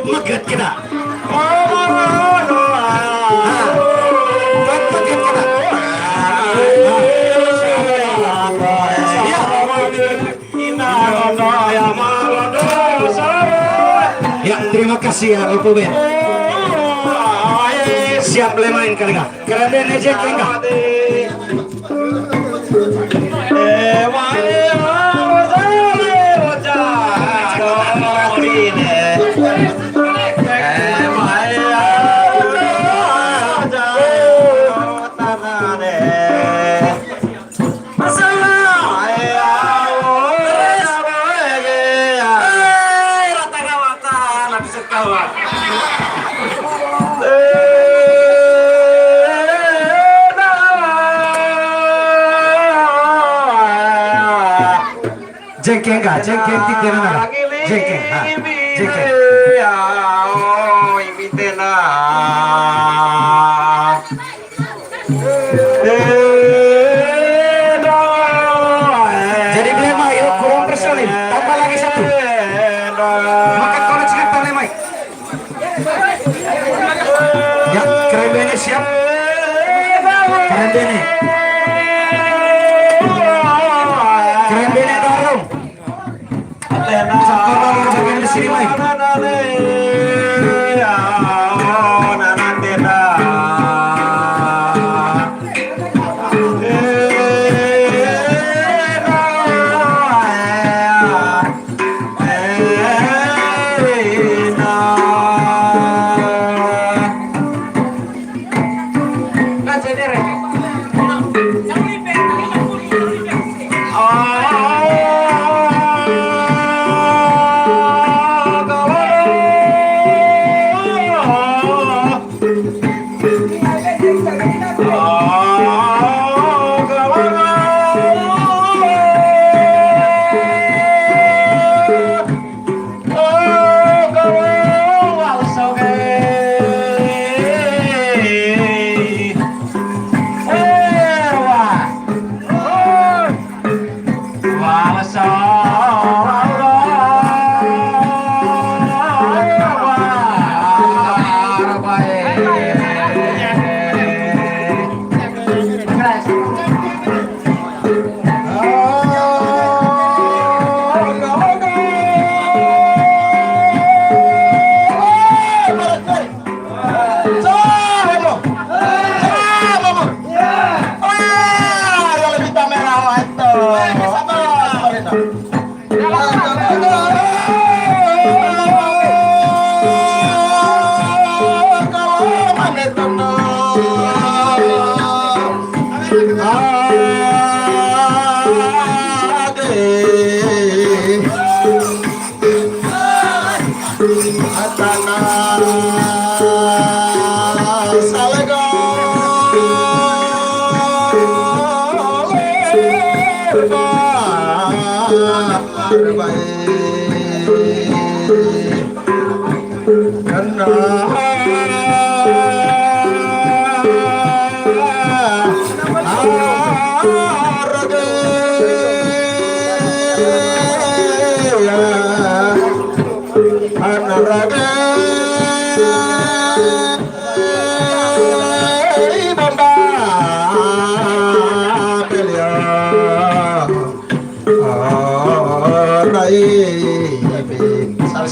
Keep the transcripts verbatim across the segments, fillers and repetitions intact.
Meget kita. Ah, kan meget kita. Ah. Ya. Ya, terima kasih ya, Opo Band. Siap boleh main kali nggak? Keren deh, Jengkeng nggak? Jengkeng kah? Jengkeng titena nara. Jengkeng, ha. Jengkeng. Jadi boleh mai, yuk, kurang personil. Tambah lagi satu. Makan kono cerita boleh mai. Ya, kerembene siap. Kerembene. Kerembene dorong. Siapa dorong, jangan di sini, mai.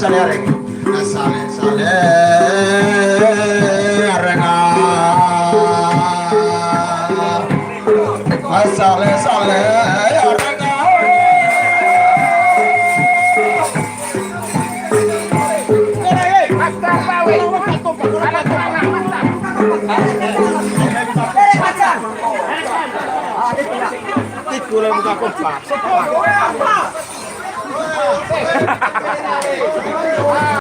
Sale, sale, areng. Sale, sale, areng. Sale, sale, areng.